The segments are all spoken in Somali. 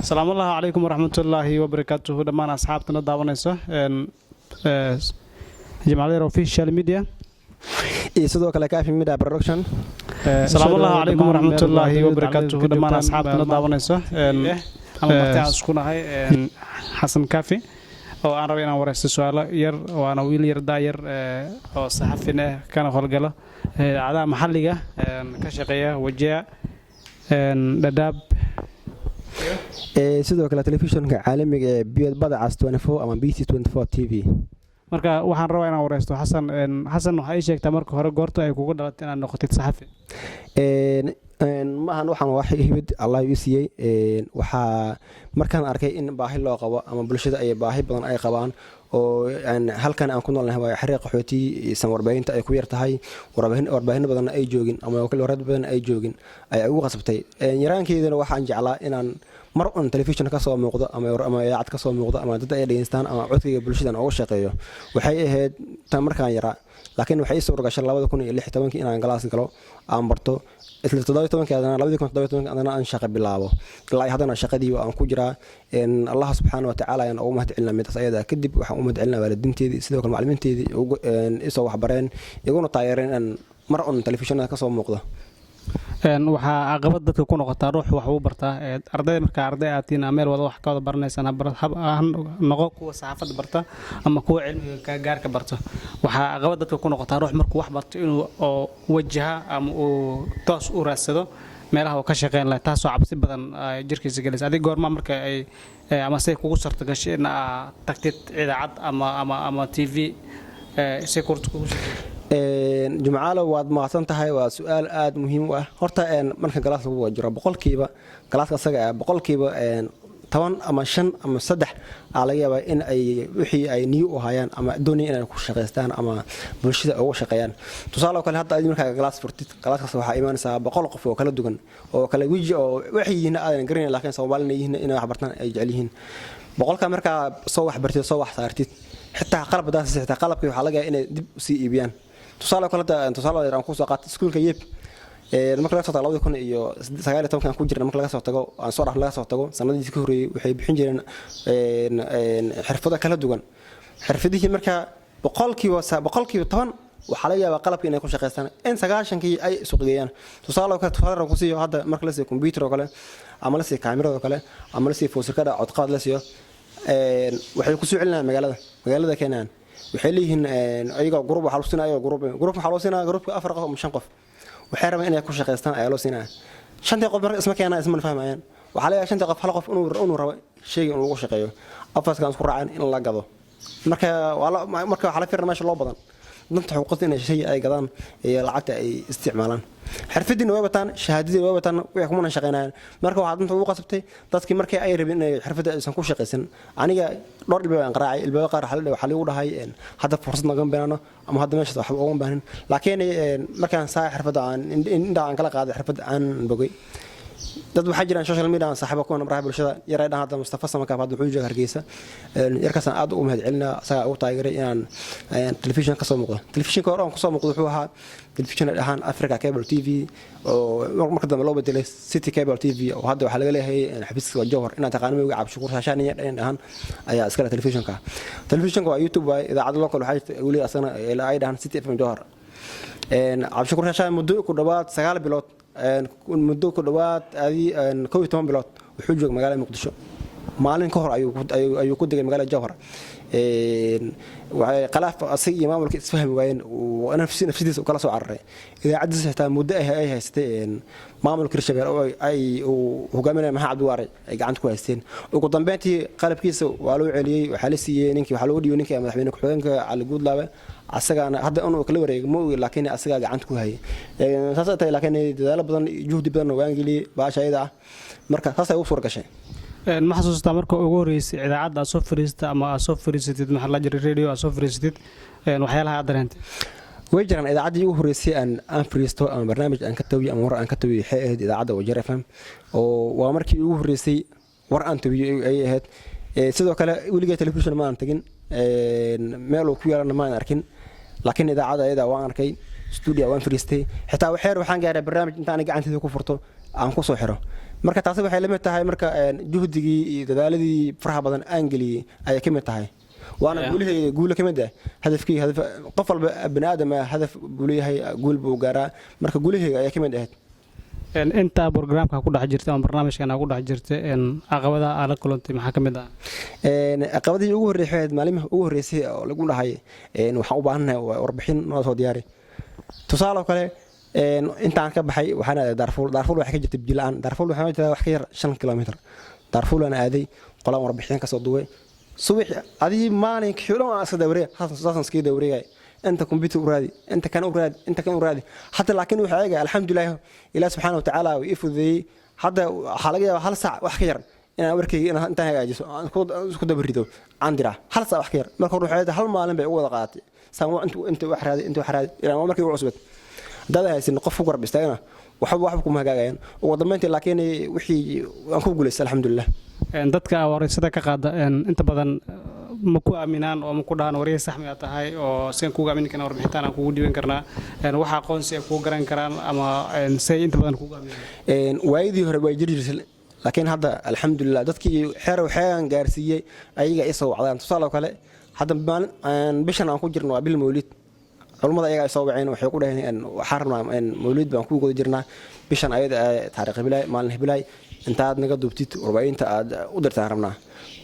Asalaamullahi calaykum waraxmatullaahi wabarakaatuhu dhammaan asxaabtana daawanaysa Jimcadeer Official Media iyo sidoo kale Kafi Media Production. Asalaamullahi calaykum waraxmatullaahi wabarakaatuhu dhammaan asxaabtana daawanaysa. Ama marti aan isku nahay Xasan Kafi oo aan rabay inaan wareysto su-aalo yar, waana wiil yar daayar oo saxafin ah, kana howlgala idaacadaha maxalliga, ka shaqeeya Wajeer, Dhadhaab. Sidoo kale telefishinka caalamiga ee Badacas 24 ama BC 24 TV. Marka waxaan rabaa inaan wareysto Xasan. Xasan, waxaa ii sheegtaa marka hore goorta ay kugu dhalatay inaad noqotid saxafi? Maahan, waxaan wax hibid Allah ii siiyey. Waxaa markaan arkay in baahi loo qabo ama bulshada ay baahi badan ay qabaan oo halkan aan ku noolnahay waa xariiq qaxooti isan warbaahinta ay ku yar tahay, warbaahin badanna ay joogin ama warar badan ay joogin, ayaa igu qasabtay. Yaraankeydana waxaan jeclaa inaan mar un telefishin ka soo muuqdo ama idaacad ka soo muuqdo ama dad ay dhegeystaan ama codkayga bulshadan uga shaqeeyo. Waxay ahayd tan markaan yaraa, laakiin waxay ii suura gashay 2016-kii inaan galaas galo, aan barto, isla 17-kii haddana, 2017-kii haddana aan shaqo bilaabo. Ilaa haddana shaqadii aan ku jiraa. Allah subxaana wa tacaala ayaan ugu mahad celinaa midaas ayada. Kadib waxaan u mahad celinaa waalidiinteedii, sidoo kale macallimiinteedii isoo waxbareen, iguna taageereen inaan mar un telefishinada kasoo muuqdo. Waxaa caqabad dadka ku noqotaa ruux wax uu bartaa ardayda. Markaa arday aad tihiin, meel wada wax ka wada baranaysaan, ha noqo kuwa saxaafadda barta ama kuwa cilmiga gaarka barta, waxaa caqabad dadka ku noqotaa ruux markuu wax barto inuu oo wajaha ama uu toos u raadsado meelaha uu ka shaqeyn lahay, taasoo cabsi badan ay jirkiisa gelaysa. Adig goorma marka ay ama say kugu sarto gashay in aad tagtid idaacad ama TV, say kugu Jumcaalo, waad mahadsan tahay. Waa su-aal aada muhiim u ah. Horta marka galaas lagu jiro, boqolkiiba galaaska asaga ah 10% ama 5 ama 3 aa laga yaabaa in ay wixii ay niyo u hayaan ama doonaya inay ku shaqaystaan ama bulshada uga shaqeeyaan. Tusaale oo kale, hadda adi markaa galaas furtid, galaaskaas waxaa imaanaysaa 100 qof oo kala duwan oo kala weji oo waxay yihiin aadan garanayn, laakiin Soomaalina yihiin, inay wax bartaan ay jecel yihiin. 100-ka markaa soo wax bartid, soo wax saartid, xitaa qalab hadaad xitaa qalabkii waxaa laga yaabaa inay dib usii iibiyaan. Tusaale kale, tusaale aan kusoo qaatay iskuulka Yeb, marka laga soo tago 2019-kan ku jirna, marka laga soo tago aan soo dhaaf laga soo tago sanadiisii ka horreeyey, waxay bixin jireen xirfado kala duwan. Xirfadihii marka 10% waxaa laga yaabaa qalabka inay ku shaqaystaan, in 90-kii ay suuqgeeyaan. Tusaale kale, tusaale ku siiyo, hadda marka la siiyo computer oo kale ama la siiyo kaamirada oo kale ama la siiyo foosirkada codqaad la siiyo, waxay kusoo celinayaan magaalada keenaan. Waxay leeyihiin ayagoo group waxaa loo siinaya, ayagoo group group waxaa loo siinaya, groupka afar qof ama shan qof waxay rabaan inay ku shaqaystaan ayaa loo siinaya. Shantii qof marka isma keenaan, ismana fahmayaan. Waxaa laga yaabaa shantii qof hal qof inuu rabo shayga inuu lagu shaqeeyo, afarkan isku raacaan in la gado. Marka marka waxaa la fiirna meesha loo badan danta xuquuqda inay shay ay gadaan iyo lacagta ay isticmaalaan. Xirfadiina way wataan, shahaadadii way wataan, way kumana shaqeynayaan. Marka waxaa danta ugu qasabtay dadkii markii ay rabeen inay xirfadda aysan ku shaqaysan. Aniga dhowr ilbaab aan qaraacay. Ilbaaba qaar waxaa liigu dhahay hadda fursad nagama banaano ama hadda meeshaas waxba ugama baanin. Laakiin markaan saa xirfadda aan indhaha aan kala qaaday, xirfadda aan bogay, dad waxaa jiraan social media aan saaxiibo ku baraha bulshada yaray dhan. Hadda Mustafa Samakaab hadda wuxuu jooga Hargeysa. Yarkaasaan aad ugu mahad celinaa, isagaa ugu taageeray inaan telefishin kasoo muuqdo. Telefishinka hore aan kusoo muuqdo wuxuu ahaa telefishin ay dhahaan Africa Cable TV, oo marka dambe loo bedelay City Cable TV, oo hadda waxaa laga leeyahay xafiiska waa Jowhar. Inaad taqaano magaca Cabdishakuur Shaashaan in dhahan ayaa iskale telefishinka. Telefishinka waa YouTube waay. Idaacadda local waxaa jirta weli asagana ay dhahaan City FM Jowhar. Cabdishakuur Shaashaan muddo ku dhowaad 9 bilood, muddo ku dhowaad adi 11 bilood wuxuu joogay magaalada Muqdisho. Maalin ka hor ayuu ku degay magaalada Jowhar. Waxay khalaaf asig iyo maamulka isfahmi waayeen, nafsidiisa u kala soo cararay. Idaacaddiisa xitaa muddo ay haystay maamulka Hirshabelle oo ay uu hogaaminaya Maxamed Cabdiwaare ay gacanta ku haysteen. Ugu dambeyntii qalabkiisa waa loo celiyey, waxaa la siiyey ninkii, waxaa loo dhiibay ninkii madaxweyne ku-xigeenka Cali Guudlaabe. Asagaana hadda inuu kala wareegay ma ogi, laakiin asagaa gacanta ku hayay. Saas ay tahay, laakiin dadaalo badan iyo juhdi badan waan geliyey baasha ayada ah. Marka saas ay ugu suura gashay. Ma xasuustaa marka ugu horreysay idaacadda aad soo fariisata ama aad soo fariisatid, maxaa la jiray, radio aad soo fariisatid, waxyaalaha aad dareentay? Way jiraan. Idaacaddii ugu horreysay aan fariisto ama barnaamij aan ka tawiyo ama war aan ka tawiyo waxay ahayd idaacadda Wajeer FM, oo waa markii ugu horreysay war aan tawiyo ayay ahayd. Sidoo kale weligay telefishon ma aan tagin, meel uu ku yeelana ma aan arkin, laakiin idaacadda ayada waan arkay, studio waan fariistay. Xitaa waxeer waxaan gaaray barnaamij inta aniga gacanteeda ku furto aan kusoo xiro. Marka taasi waxay la mid tahay marka juhdigii iyo dadaaladii faraha badan aan geliyey ayay ka mid tahay, waana guulaheyga guula ka mid ah. Hadafkii, hadaf qof walba bani aadam ah hadaf buu leeyahay, guul buu gaaraa. Marka guulaheyga ayaa ka mid ahayd. Intaa programka ku dhex jirta ama barnaamijkan ku dhex jirta, caqabadaha aad la kulantay maxaa ka mid ah? Caqabadihii ugu horreysay waxay ahayd maalimihii ugu horreysay oo lagu dhahay waxaan u baahannahay warbixin noo soo diyaari. Tusaale oo kale, intaan ka baxay waxaan aaday Daarfuur. Daarfuur waxay ka jirtay biyo la'aan. Daarfuur waxaa jirtaa wax ka yar 5 kilomitir. Daarfuur aan aaday, qolaan warbixin kasoo duway. Subax adii maalinkii dhan aan iska dawareegay, saasaan iskaga dawareegay, inta computer u raadi, inta kan u raadi, inta kan u raadi. Hadda laakiin wuxuu eegay, alxamdulilah, Ilaah subxaana watacaala uu ii fududeeyey. Hadda waxaa laga yaabaa hal saac wax ka yar inaan warkayga intaan hagaajiso aan isku daba rido aan diraa, hal saac wax ka yar. Marka hore waxay hal maalin bay ugu wada qaadatay saan inta wax raadi, inta wax raadi, ilaa waa markii ugu cusbad. Haddaad haysin qof ku garab istaagana, waxba kuma hagaagayaan ugu dambeyntii. Laakiin wixii waan ku guulaystay, alxamdulilah. Dadka wareysada ka qaada inta badan ma ku aaminaan oo ma ku dhahaan wariye sax miyaa tahay oo sigan kugu aamini karnaa, warbixintaan aan kugu dhiiban karnaa, waxa aqoonsi ay kugu garan karaan ama say inta badan kugu aaminaan? Waayadii hore way jiri jirtay, laakiin hadda alxamdulilah dadkii xeer waxaan gaarsiiyey ayaga isoo wacdaan. Tusaale oo kale, hadda maalin bishan aan ku jirno waa bil mawlid. Culummada ayaga ay soo waceen, waxay ku dhaheen waxaan rabnaa mawlid baan ku guda jirnaa, bishan ayada taariikh hibilaay, maalin hibilaay intaad naga duubtid warbaahinta aad u dirtaan rabnaa.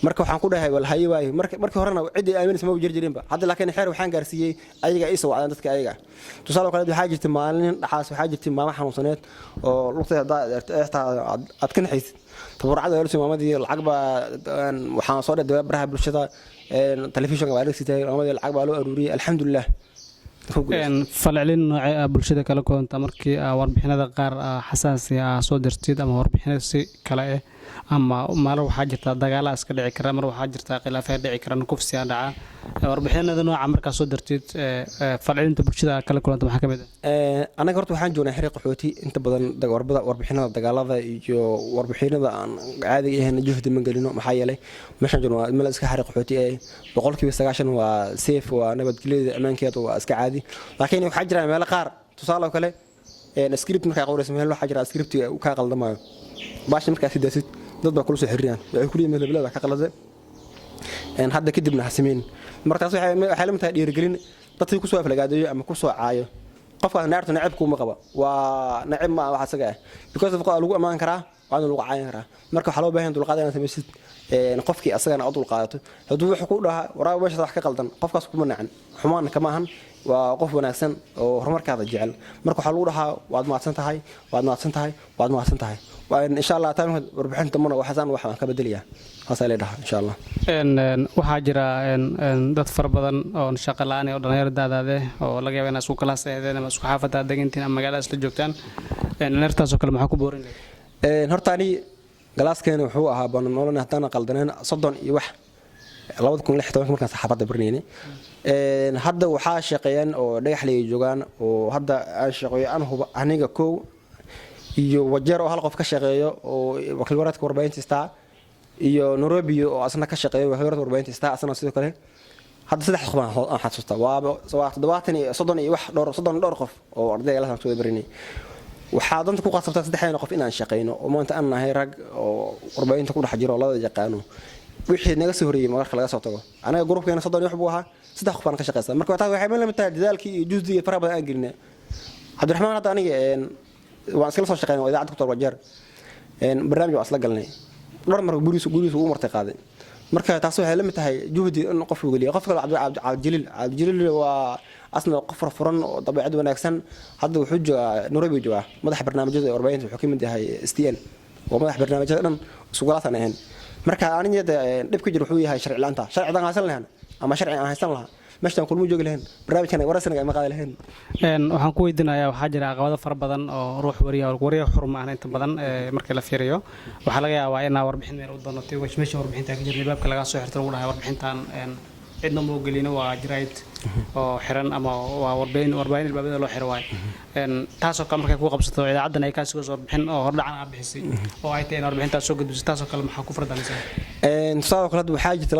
Marka waxaan ku dhahay wal haye waaye. Markii horena ciddii aaminaysa ma jiri jirinba. Hadda laakiin xeer waxaan gaarsiiyey ayaga ay soo wacdaan dadka ayaga. Tusaale oo kale, waxaa jirtay maalin dhaxaas, waxaa jirtay maamo xanuunsaneed oo lugteeda haddaa aad ka naxaysid. Tabarucada waa maamadii, lacag baa waxaan soo dheh baraha bulshada, telefishinka baa laga maamadii, lacag baa loo aruuriyey, alxamdulilah. Falcelin noocee ah bulshada kala kulanta markii warbixinada qaar xasaasi ah soo dirtid ama warbixinada si kale ah? Ama maalin waxaa jirta dagaala iska dhici kara, mar waxaa jirta khilaafaad dhici kara, kufsi a dhaca, warbixinada nooca markaa soo dirtid, falcelinta bulshada kala kulanta maxaa ka mid ah? Annaga horta waxaan joognaa xeri qaxooti. Inta badan warbixinada dagaalada iyo warbixinada aan caadiga ahayn juhdi ma gelino, maxaa yeelay meeshaan joogno waa meel iska xeri qaxooti eh, 90% waa safe, waa nabadgelyada, ammaankeeda waa iska caadi. Laakiin waxaa jira meelo qaar, tusaale oo kale, script markaa qoraysa, meel waxaa jira script kaa qaldamayo. Baasha markaa sidaasid dad baa kula soo xiriirayaan, waxay ku leeyihin meel hebelada ka qalada, hadda kadibna ha sameyn. Marka taas waxay la mid tahay dhiirigelin. Dadkii kusoo aflagaadeeyo ama kusoo caayo, qofkaas naartu nacib kuuma qaba, waa nacib ma wax asaga ah, because of lagu ammaan karaa waana lagu caayan karaa. Marka waxaa loo baahan dulqaad inaad samaysid, qofkii asagana aad dulqaadato. Hadduu wuxuu ku dhahaa waraaba meeshaas wax ka qaldan, qofkaas kuma nacan, xumaanna kama ahan, waa qof wanaagsan oo horumarkaada jecel. Marka waxaa lagu dhahaa waad mahadsan tahay, waad mahadsan tahay, waad mahadsan tahay, insha Allah taa warbixinta dambana waxaasaan wax aan ka bedelayaa, saasaa la dhahaa insha Allah. Waxaa jira dad fara badan oo shaqo la'aan oo dhalinyaro daadaade oo laga yaaba inaad isku kalaas aheedeen ama isku xaafadda aad degantiin ama magaalada isla joogtaan. Dhalinyartaas oo kale maxaa ku boorin lahayd? Horta ani galaaskeena wuxuu ahaa banoolon haddaan qaldaneen 30 iyo wax, 2016 markaan saxaafadda baranaynay. Hadda waxaa shaqeeyaan oo Dhagaxley joogaan oo hadda aan shaqeeyo aan huba aniga kow, iyo Wajeer oo hal qof ka shaqeeyo oo wakiil wareedka warbaahinta Star, iyo Nairobi oo asna ka shaqeeyo wakiil wareedka warbaahinta Star asna sidoo kale. Hadda saddex qof aan xasuustaa, waa 70 iyo 30 iyo wax dhowr, 30 dhowr qof oo ardayga la soo barinay. Waxaa danta ku qasabtaa saddexdeena qof inaan shaqeyno oo maanta aan nahay rag oo warbaahinta ku dhex jiro oo labada yaqaano. Wixii naga soo horreeyey marka laga soo tago, anaga gruubkeena 30 iyo wax buu ahaa, saddex qof baan ka shaqeysaa. Marka taas waxay la mid tahay dadaalkii iyo juhdigii faraha badan aan gelinay. Cabdiraxmaan hadda aniga waan iskala soo shaqeynay oo idaacadda ku taal Wajeer, barnaamij waa isla galnay dhowr mar, gurigiisa ugu martay qaaday. Marka taas waxay la mid tahay juhdi in qofku geliyo. Qof kale, Cabdijaliil waa asna qof furfuran oo dabeecad wanaagsan. Hadda wuxuu joogaa Nairobi, joogaa madaxa barnaamijyada ee warbaahinta, wuxuu ka mid yahay STN, waa madaxa barnaamijyada dhan, isugalaasaan ahayn. Marka aniga dhib ka jir wuxuu yahay sharci la'aanta. Sharci aan haysan lahayn ama sharci aan haysan lahaa, meeshaan kulmu joogi lahayn, barnaamijkan warasanaga ma qaadi lahayn. Waxaan ku weydiinayaa, waxaa jira caqabado fara badan oo ruux wariya, wariya xur ma ahna inta badan. Marka la fiiriyo, waxaa laga yaabaa inaa warbixin meel u doonatay, meesha warbixinta ka jirtay baabka lagaa soo xirta, lagu dhahay warbixintan cidna ma ogelino, waa jaraa'id oo xiran ama waa warbaahin albaabada loo xiro waayo. Taasoo kale markay ku qabsato, idaacaddan ay kaa sugayso warbixin oo hordhacan aa bixisay oo ay tahay in warbixintaas soo gudbiso, taasoo kale maxaa ku fardamaysaa? Tusaale kale, hadda waxaa jirta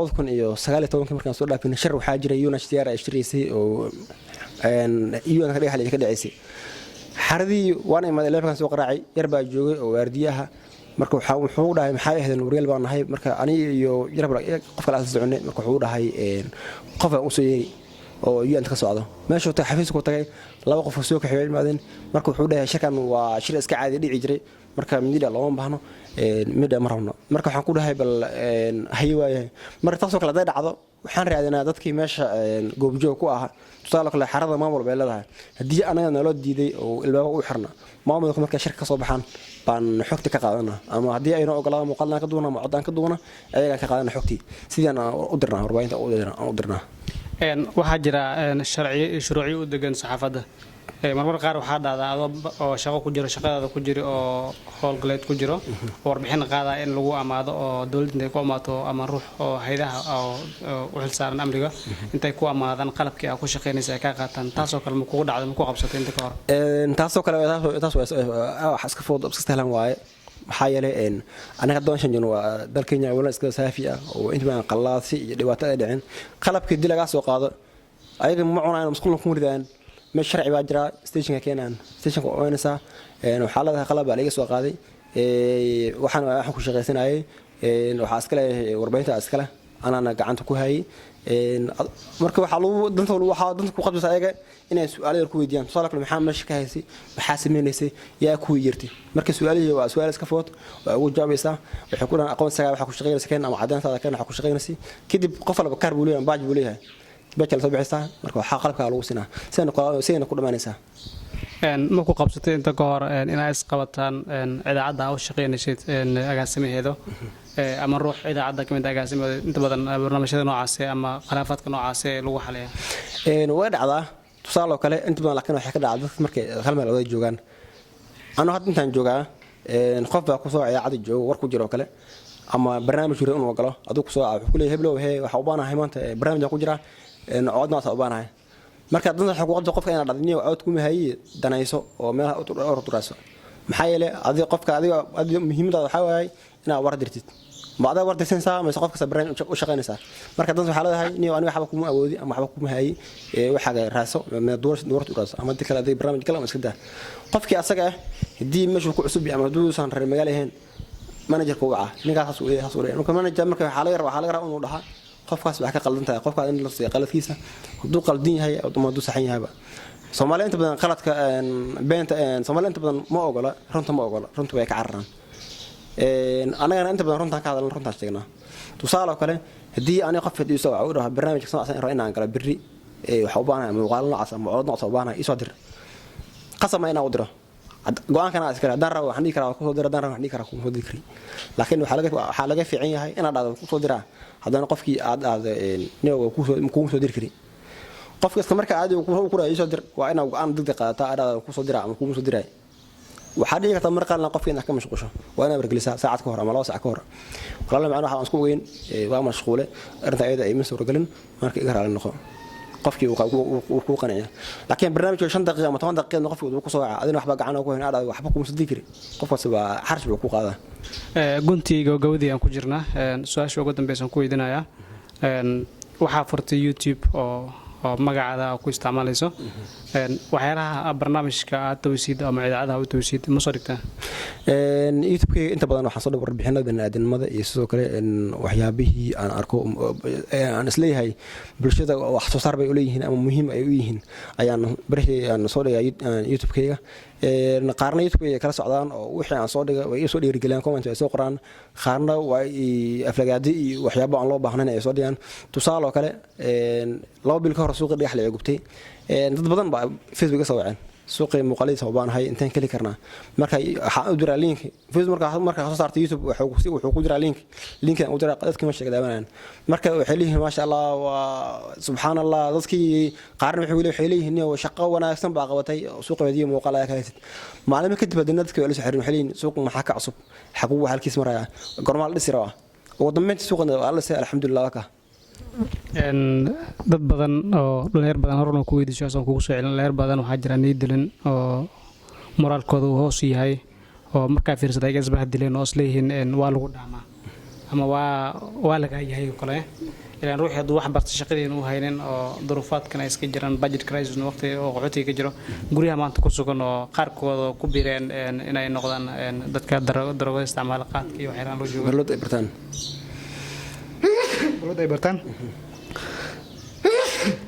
2019-kii markaan soo dhaafin shir waxaa jiray UNHCR ay shiraysay oo UN ka dhagaxley ka dhaceysay. Xaradii waan imaaday, leefkan soo qaraacay, yar baa joogay oo waardiyaha. Marka wuxuu dhahay, maxay ahaydeen? Waryeel baan nahay. Marka aniga iyo yarab qof kale aan soconay. Marka wuxuu dhahay, qof aan usoo yeeri oo UN ka socdo. Meeshuu tagay, xafiiska tagay, laba qof oo soo kaxeeyay yimaadeen. Marka wuxuu dhahay, shirkan waa shir iska caadi dhici jiray, marka media looma baahno, media ma rabno. Marka waxaan ku dhahay, bal haye, waayahay. Marka taasoo kale hadday dhacdo, waxaan raadinaa dadkii meesha goobjoog ku ahaa. Tusaale kale, xarada maamul bay leedahay. Haddii anaga naloo diiday oo ilbaaba u xirna, maamulka markay shirka ka soo baxaan baan xogta ka qaadana, ama haddii ayna ogolaadaan muuqaalna ka duubna ama codaan ka duubna, ayagaan ka qaadana xogtii, sidaan aan u dirnaa warbaahinta aan u dirnaa. Waxaa jira sharciyo iyo shuruucyo u degan saxaafadda. Marmar qaar waxaa dhacdaa adoo oo shaqo ku jiro, shaqadaada ku jiro oo howlgaleed ku jiro, warbixin qaada in lagu amaado oo dowladda intay ku amaato ama ruux oo haydaha oo u xilsaaran amniga intay ku amaadaan qalabkii aa ku shaqaynaysa ay kaa qaataan. Taasoo kale ma kugu dhacdo, ma ku qabsatay inta ka hor? Taasoo kale taas wax iska fudud, iska sahlan waaye. Maxaa yeelay, anaga hadda meeshan joogno waa dal Kenya, wala iska saafi ah oo inta badan qallaasi iyo dhibaato ay dhicin. Qalabkii dii lagaa soo qaado, ayaga ma cunayaan, masquulna kuma ridayaan. Meel sharci baa jira, stationka keenaan, stationka waa oynaysaa, waxaa leedahay qalab baa laga soo qaaday, waxaan ku shaqaysanayay, waxaa iska leeyahay warbaahinta iskale, anaana gacanta ku hayay. Marka waxaa lagu danta, waxaa danta ku qabsaysa ayaga inay su'aalo yar ku weydiiyaan. Tusaale kale, maxaa meesha ka haysay, maxaa sameynaysay, yaa ku yeertay? Marka su'aalihii waa su'aal iska fudud, waa ugu jawaabaysaa. Waxay ku dhahan, aqoonsigaa waxaa ku shaqeynaysa keen ama caddeyntaada keen waxaa ku shaqeynaysay. Kadib qof walba kaar buu leeyahay, baaj buu leeyahay, baaj la soo bixaysaa. Marka waxaa qalabkaa lagu siinaa, sidayna ku dhammaanaysaa. Ma ku qabsatay inta ka hor inaa isqabataan idaacadda aa u shaqeynaysid agaasimaheedo ama ruux idaacadda kamid agaasimaheedo? Inta badan barnaamijyada noocaasi ama khilaafaadka noocaasi ee lagu xaliya? Way dhacdaa, tusaale oo kale, inta badan, laakiin waxay ka dhacdaa dadka markay hal meel wada joogaan. Anuu hadda intaan joogaa, qof baa kusoo idaacadda joogo, war ku jiro oo kale ama barnaamij jiro inuu galo, aduu kusoo wuxuu ku leeyahay, heblow, hee, waxaa u baanahay maanta barnaamijaan ku jiraa, cod noocaas u baanahay. Marka danta waxay ku qabta qofka inaad dhadniyo cod kuma hayi danayso oo meelaha u turayso. Maxaa yeelay, adiga qofka adiga muhiimadaada waxaa waaye inaad war dirtid. Ma adaa war dirsanaysaa mise qof kasta barnaamij u shaqaynaysaa? Marka danta waxaa leedahay, niyo, aniga waxba kuma awoodi ama waxba kuma hayi, waxaaga raadso, duwarta u raadso, ama dii kale adiga barnaamij gal ama iska daa. Qofkii asaga ah haddii meeshuu ku cusub yahay ama hadduusan reer magaalo ahayn, managerka u wacaa, ninkaas saas uu leeyahay, saas uu leeyahay. Marka manager marka waxaa laga rabaa inuu dhahaa, qofkaas wax ka qaldan tahay, qofkaas in la siiyo qaladkiisa, hadduu qaldan yahay ama hadduu saxan yahayba. Soomaaliya inta badan qaladka beenta, Soomaaliya inta badan ma ogola runta, ma ogola runta, way ka cararaan. Annagana inta badan runtaan ka hadalna, runtaan sheegnaa. Tusaale oo kale, haddii aniga qof fadhiiso waxa u dhaha, barnaamijka noocaas in raba inaan galo berri, waxaa u baahanahay muuqaalo noocaas ama codod noocaas u baahanahay, isoo dir. Qasab ma inaan u diro, go-aankana iskale. Haddaan rabo waxaan dhihi karaa waa kusoo dira, haddaan rabo waxaan dhihi karaa kuma soo diri kari. Laakiin waxaa laga fiican yahay inaad dhahdo kusoo diraa, haddana qofkii aad dhahdo niyow kuma soo diri kari. Qofka isla marka aadi ku dhahay isoo dir, waa inaad go-aan degdeg qaadataa, aad dhahdo kusoo diraa ama kuma soo diraay. Waxaa dhici karta mar qaarna qofka inaad ka mashquusho. Waa inaad wargelisaa saacad ka hor ama 2 saac ka hor: walaala macna waxaan isku ogeyn, waa mashquule, arrinta ayada ima suuragelin, marka iga raali noqo. Qofkii uu kuu qanciya. Laakiin barnaamijka 5 daqiiqa ama 10 daqiiqadna qofkii uu kusoo waca, adina waxba gacan ku hayn, aad waxba kuma soo diri kari, qofkaasi waa xarash buu ku qaadaa. Guntii gabagabadii aan ku jirnaa. Su-aasha ugu dambeysaan ku weydiinayaa, waxaa furtay YouTube oo magacaada aad ku isticmaalayso. Waxyaalaha barnaamijka aad tawsiid ama idaacadaha u tawsiid ma soo dhigtaa? YouTube-kayga inta badan waxaan soo dhig warbixinada baniaadamnimada iyo sidoo kale waxyaabihii aan arko aan isleeyahay bulshada wax soo saar bay uleeyihiin ama muhiim ay u yihiin ayaan barihii aan soo dhigaa YouTube-kayga. Qaarna YouTube-kayga kala socdaan oo wixii aan soo dhiga way ii soo dhiirigeliyaan, comment ay soo qoraan. Qaarna waa aflagaadi iyo waxyaabo aan loo baahnayn ay soo dhigaan. Tusaale oo kale, 2 bil ka hor suuqii Dhagaxle ee gubtay, dad badan baa Facebook ka soo waceen, suuqii muuqaaladiisa u baanahay, inteen keli karnaa? Marka waxaan u diraa link Facebook. Marka soo saarta YouTube wuxuu ku diraa link, linkan u diraa dadkii ma sheega daawanayaan. Marka waxay leeyihiin, maasha Allah, waa subxaan Allah. Dadkii qaarna waxay leeyihiin, shaqo wanaagsan baa qabatay, suuqa wadiyo muuqaal ayaa ka haysid. Maalmo kadib haddana dadkii waa la soo xirin, waxay leeyihiin, suuqu maxaa ka cusub, xaguu halkiis maraya, gormaa la dhisi rabaa? Ugu dambeyntii suuqana waa la dhisay, alxamdulilah, waa ka. Dad badan oo dhalinyar badan horna ku weydiiso asaan kugu soo celin. Dhalinyar badan waxaa jira nii dilin oo moraalkooda uu hoos yahay oo markaa fiirsada ayaga isbahdileen oo isleeyihiin waa lagu dhaamaa ama waa lagaa yahay oo kale. Ilaan ruuxii hadduu wax barta, shaqadiina u haynin oo duruufaadkan ay iska jiraan, budget crisis waqti oo qaxootiga ka jiro, guryaha maanta ku sugan oo qaarkooda ku biireen inay noqdaan dadka daroogada isticmaala, qaadka iyo waxyaalaan loo joogo. Balwad ay bartaan. Balwad ay bartaan.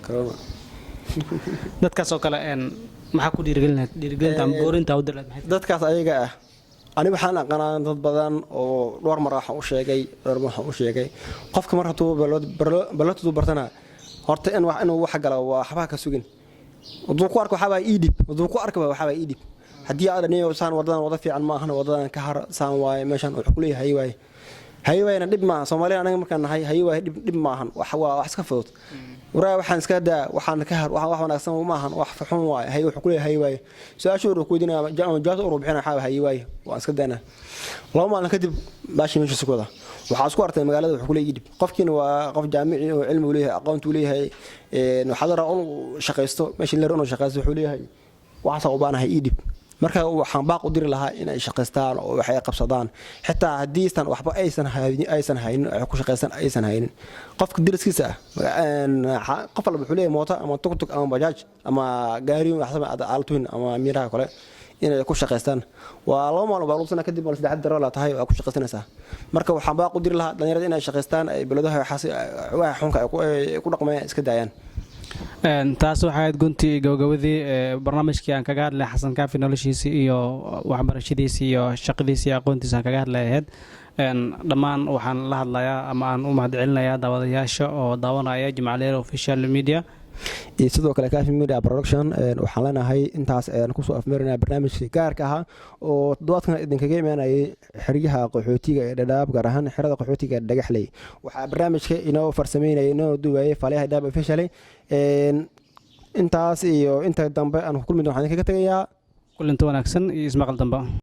Corona. Dadkaas oo kale maxaa ku dhiirigelin lahayd, dhiirigelinta ama boorinta u dir lahayd maxay? Dadkaas ayaga ah, ani waxaan aqaanaa dad badan oo dhowr mar waxaan u sheegay, dhowr mar waxaan u sheegay, qofka mar hadduu balwad bartana, horta in wax inuu wax galo waa waxba ka sugin. Hadduu ku arko, waxaabaa ii dhib. Hadduu ku arko, waxaabaa ii dhib. Haddii aad dhaniyo saan, wadadan wada fiican ma ahan, wadadan ka har, saan waaye meeshan, wuxuu ku leeyahay hay waaye, hay waayena dhib maaha. Soomaaliya anaga markaan nahay, hay waaye dhib ma ahan, wax waa wax iska fudud. Waraa, waxaan iska daa, waxaan ka har, waxaan wax wanaagsan ma ahan, wax xun waaye. Hay, wuxuu ku leeyahay hay waaye. Su-aasha uu ku weydiinaya ama jawaabta uu bixinaya waxaa hay waaye, waan iska daynaa. 2 maalin kadib baashi meesha ku wada waxaa isku artay magaalada, wuxuu ku leeyahay dhib. Qofkiina waa qof jaamici oo cilmi u leeyahay, aqoontu leeyahay, waxaa la rabaa inuu shaqaysto meesha la rabo inuu shaqaysto. Wuxuu leeyahay waxaasaa u baanahay, ii dhib. Marka waxaan baaq u diri lahaa inay shaqaystaan oo waxay qabsadaan, xitaa haddiisan waxba aysan haynin, ay ku shaqaysan aysan haynin. Qofka deriskiisa ah, qof walba wuxuu leeyahay mooto ama tugtug ama bajaaj ama gaari waxsaba aaltuhin ama miiraha kale inay ku shaqaystaan. Waa 2 maalin baa lagu kadib, waa saddex daro la tahay, waa ku shaqaysanaysaa. Marka waxaan baaq u diri lahaa dhalinyarada inay shaqaystaan, ay balwadaha, waxaas, waxa xunka ay ku dhaqmayaan iska daayaan. Taas waxay ahayd guntii gabagabadii barnaamijkii aan kaga hadlay Xasan Kaafi, noloshiisii iyo waxbarashadiisii iyo shaqadiisii iyo aqoontiisa aan kaga hadlay ahayd. Dhammaan waxaan la hadlayaa ama aan u mahadcelinayaa daawadayaasha oo daawanaya Jimcaleer Official Media iyo sidoo kale Cafi Media Production. Waxaan leenahay intaas ayaan kusoo afmeerinaya barnaamijkii gaarka ahaa oo toddobaadkan idinkaga imaanayay xeryaha qaxootiga ee Dhadhaab, gaar ahaan xerada qaxootiga ee Dhagaxley. Waxaa barnaamijka inoo farsameynaya, inoo duwayay Faaliyaha Dhaab Officially. Intaas iyo inta dambe aan ku kulmi doon, waxaan idinkaga tegayaa kulanti wanaagsan iyo ismaqal dambe.